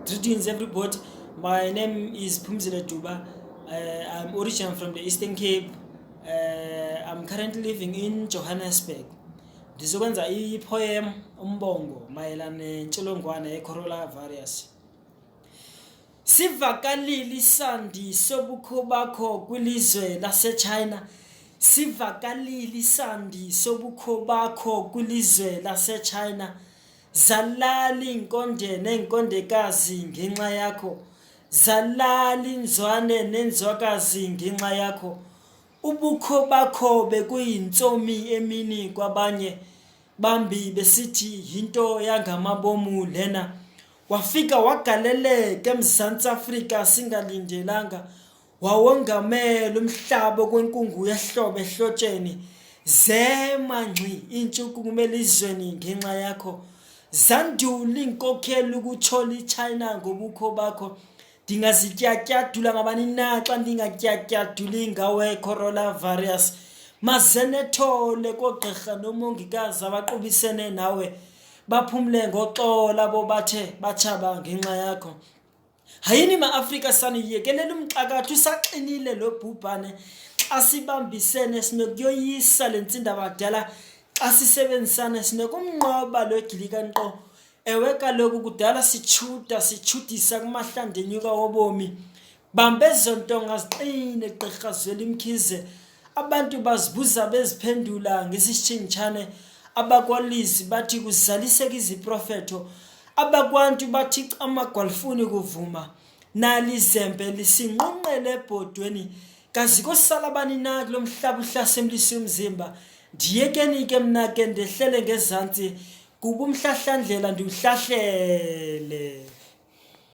Greetings everybody. My name is Phumzile Duba. I'm originally from the Eastern Cape. I'm currently living in Johannesburg. Ndizokwenza i-poem umbongo mayelana nentsholongwane ye-coronavirus. Sivakalile isandi sobukho bakho kwilizwe laseChina. Sivakalile isandi sobukho bakho kwilizwe laseChina. Zalala iinkonde neenkondekazi ngenxa yakho. Zalala inzwane nenzwakazi ngenxa yakho. Ubukho bakho bekuyintsomi emini kwabanye, bambi besithi yinto yangamabomu lena. Wafika wagaleleka eMzantsi Afrika singalindelanga, wawongamela umhlaba okwenkungu yehlobo ehlotsheni. Zema ngxi iintshukumo elizweni ngenxa yakho. Zandula iinkokheli ukutshola iTshayina ngobukho bakho. Ndingazityatyadula ngabani na xa ndingatyatyaduli ngawe coronavirus? Mazenethole koogqirha nomongikazi abaqubisene nawe, baphumle ngoxolo abo bathe batshaba ngenxa yakho. Hayini maAfrika saniyekelela umxakatho usaxinile lo bhubhane. Xa sibambisene sinokuyoyisa le ntsindabadala, xa sisebenzisana sinokumnqoba lo gilikanqo. Ewe kaloku kudala sitshuda sitshudisa kumahlandenyuka wobomi. Bamba ezo ntonga ziqine gqirha Zweli Mkhize. Abantu bazibuza beziphendula ngesisitshingitshane. Abakwalizwi bathi kuzaliseka iziprofetho. Abakwantu bathi icamagu alifuni kuvuma. Nali izembe lisinqunqele ebhodweni. Kazi kosala bani na kulo mhlaba uhlasimlisa umzimba. Ndiyekeni ke mna ke ndehlele ngezantsi kuba umhlahlandlela ndiwuhlahlele.